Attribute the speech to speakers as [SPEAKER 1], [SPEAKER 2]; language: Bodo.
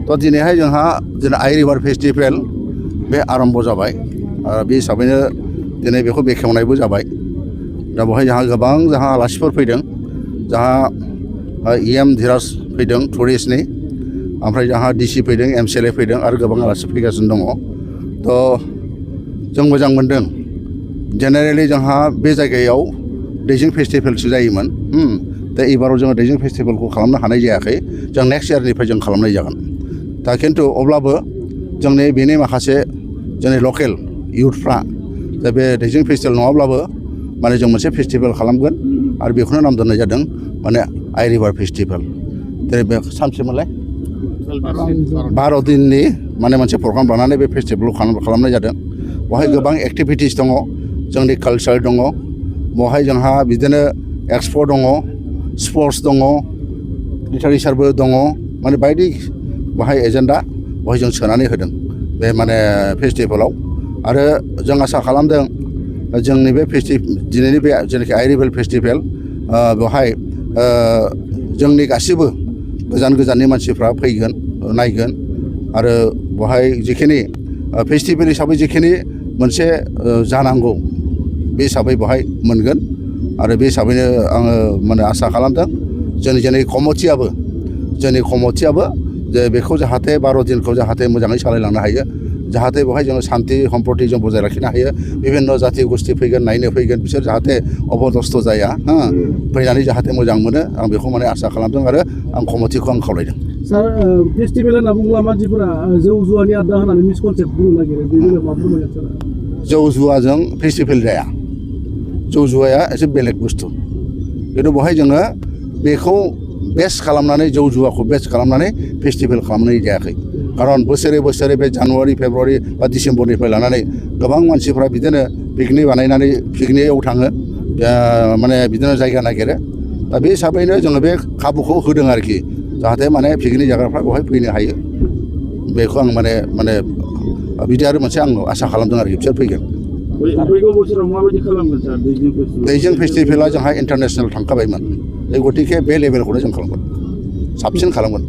[SPEAKER 1] तो दिनैहाय जोंहा दिनै आइ रिभार फेस्टिभेल बे आरम्भ जाबाय बे हिसाबैनो दिनै बेखौ बेखेवनायबो जाबाय दा बेवहाय जोंहा आलासिफोर फैदों जोंहा EM धीराज फैदों टुरिस्टनि ओमफ्राय जोंहा DC फैदों MCLA फैदों आरो गोबां आलासि फैगासिनो दङ तो जों मोजां मोनदों जेनेरेलि जोंहा बे जायगायाव दैजिं फेस्टिभेलसो जायोमोन दा एबाराव जोङो दैजिं फेस्टिभेलखौ खालामनो हानाय जायाखै जों नेक्स्ट इयारनिफ्राय जों खालामनाय जागोन दा खिन्थु अब्लाबो जोंनि बेनि माखासे जोंनि लकेल इउथफ्रा दा बे दैजिं फेस्टिभेल नङाब्लाबो माने जों मोनसे फेस्टिभेल खालामगोन आरो बेखौनो नाम दोननाय जादों माने आइ रिभार फेस्टिभेल जेरै बे सानसेमोनलाय 12 दिननि माने मोनसे प्रग्राम लानानै बे फेस्टिभेलखौ खालामनाय जादों बेवहाय गोबां एक्टिभिटिस दङ जोंनि कालचार दङ बेवहाय जोंहा बिदिनो एक्सप' दङ स्पर्ट्स दङ लिटारेचारबो दङ माने बायदि बेवहाय एजेन्डा बेवहाय जों सोनानै होदों बे माने फेस्टिभेलाव आरो जों आसा खालामदों जोंनि बे दिनैनि बे जेनाखि आइ रिभार फेस्टिभेल बेवहाय जोंनि गासिबो गोजान गोजाननि मानसिफ्रा फैगोन नायगोन आरो बेवहाय जिखिनि फेस्टिभेल हिसाबै जिखिनि मोनसे जानांगौ बे हिसाबै बेवहाय मोनगोन आरो बे हिसाबैनो आङो माने आसा खालामदों जोंनि कमिटियाबो जे बेखौ जाहाथे 12 दिनखौ जाहाथे मोजाङै सालायलांनो हायो जाहाथे बेवहाय जोङो शान्ति सम्प्रति जों बजाय लाखिनो हायो बिभिन्न जाथि गोष्ठी फैगोन नायनो फैगोन बिसोर जाहाथे अबदस्थ जाया फैनानै जाहाथे मोजां मोनो आं बेखौ माने आसा खालामदों आरो आं कमिटिखौ आं खावलायदों
[SPEAKER 2] सार फेस्टिभेल होनना बुङोब्ला मानसिफोरा जौ जुवानि आड्डा होनानै मिसकनसेप्ट बुंनो नागिरो बेनि मा फोरमायगोन सार
[SPEAKER 1] जौ जुवाजों फेस्टिभेल जाया जौ जुवाया एसे बेलेग बुस्थु खिन्थु बेवहाय जोङो बेखौ बेस्ट खालामनानै जौ जुवाखौ बेस्ट खालामनानै फेस्टिभेल खालामनाय जायाखै खारन बोसोरे बे जानुवारि फेब्रुवारि बा डिसेम्बरनिफ्राय लानानै गोबां मानसिफ्रा बिदिनो पिकनिक बानायनानै पिकनिकआव थाङो माने बिदिनो जायगा नागिरो दा बे हिसाबैनो जोङो बे खाबुखौ होदों आरोखि जाहाथे माने पिकनिक जाग्राफ्रा बेवहाय फैनो हायो बेखौ आं माने बिदि आरो मोनसे आं आसा खालामदों आरोखि बिसोर फैगोन दैजिं फेस्टिभेला जोंहा इन्टारनेसनेल थांखाबायमोन गतिके बे लेभेलखौनो जों खालामगोन साबसिन खालामगोन